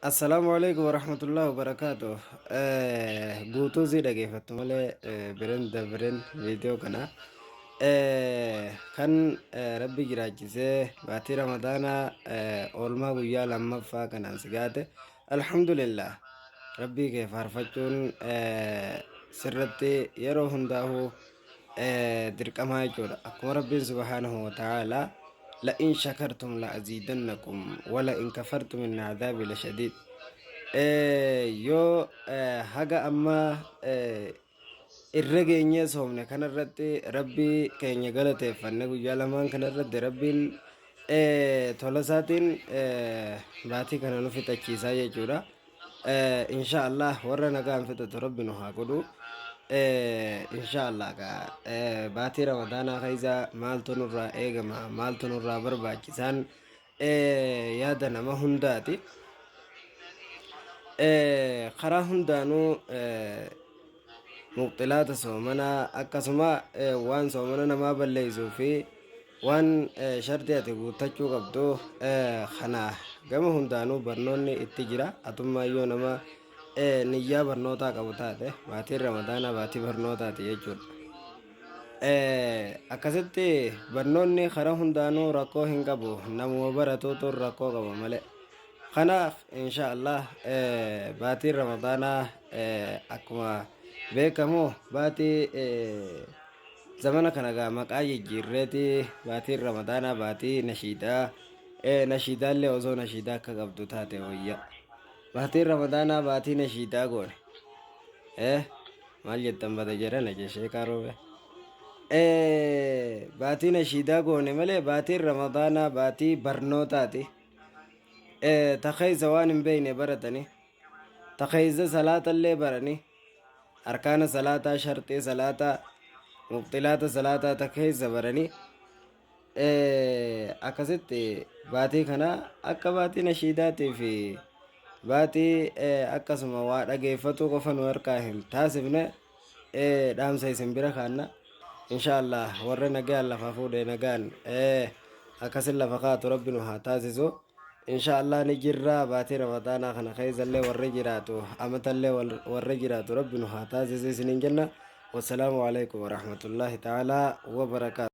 Assalaamu alaikum warahmatullahi wabarakaatu. Guutuu sii dhageeffattu malee biren dabren viidiyoo kana kan rabbi jiraachisee baatii ramadaanaa oolmaa guyyaa lammaffaa kanaan si gaate alhamdulillah rabbii kee faarfachuun sirratti yeroo hundaa'uu dirqamaa jechuudha. Akkuma Rabbiin subhaanahu wa ta'aalaa la in shakartum la aziidannakum wala in kafartum inna adaabi la shadiid. Yoo haga ammaa irra geenyee soomne kanarratti Rabbii keenya galateeffanne guyyaa lamaan kanarratti Rabbiin tola isaatiin baatii kana nu fixachiisaa jechuudha. Insha Allah warra nagaan fixatu rabbi nu haa godhu. Insha Allah gaa baatii ramadaanaa keessa maaltu nurraa eegama maaltu nurraa barbaachisaan yaada nama hundaati. Karaa hundaanuu mubxilaata soomanaa akkasuma waan soomana namaa balleessuu fi waan shartii ati guuttachuu qabdu kana gama hundaanuu barnoonni itti jira. Atummaa yoo nama niyyaa barnootaa qabu taate baatiin ramadaanaa baatii barnootaati jechuudha. Akkasitti barnoonni karaa hundaanuu rakkoo hin qabu namuma baratuutu rakkoo qaba malee. Kanaaf insha Allah baatiin ramadaanaa akkuma beekamu baatii zamana kana gaa maqaa jijjiirreeti baatiin ramadaanaa baatii nashiidaa nashiidaallee osoo nashiidaa akka qabdu taate wayya. Baatiin ramadaanaa baatii nashiidaa goone. Maal jettan bada jedhana jeshee roobe. Baatii nashiidaa goone malee baatiin ramadaanaa baatii barnootaati. Ta keessa waan hin beekne baratani ta keessa salaatallee barani arkaana salaataa sharxii salaataa mubxilaata salaataa ta keessa barani akkasitti baatii kana akka baatii nashiidaatii fi baatii akkasuma waa dhageeffatuu qofa nu harkaa hin taasifne dhaamsa isin bira kaanna insha Allah warra nagaan lafa fuudhe nagaan akkasin lafa kaatu rabbi nu haa taasisu insha Allah ni jirra baatii ramadaanaa kana keessallee warri jiraatu amatallee warri jiraatu rabbi nu haa taasisu isiniin jenna. Wassalaamu alaikum warahmatullahi ta'ala wabarakaatu.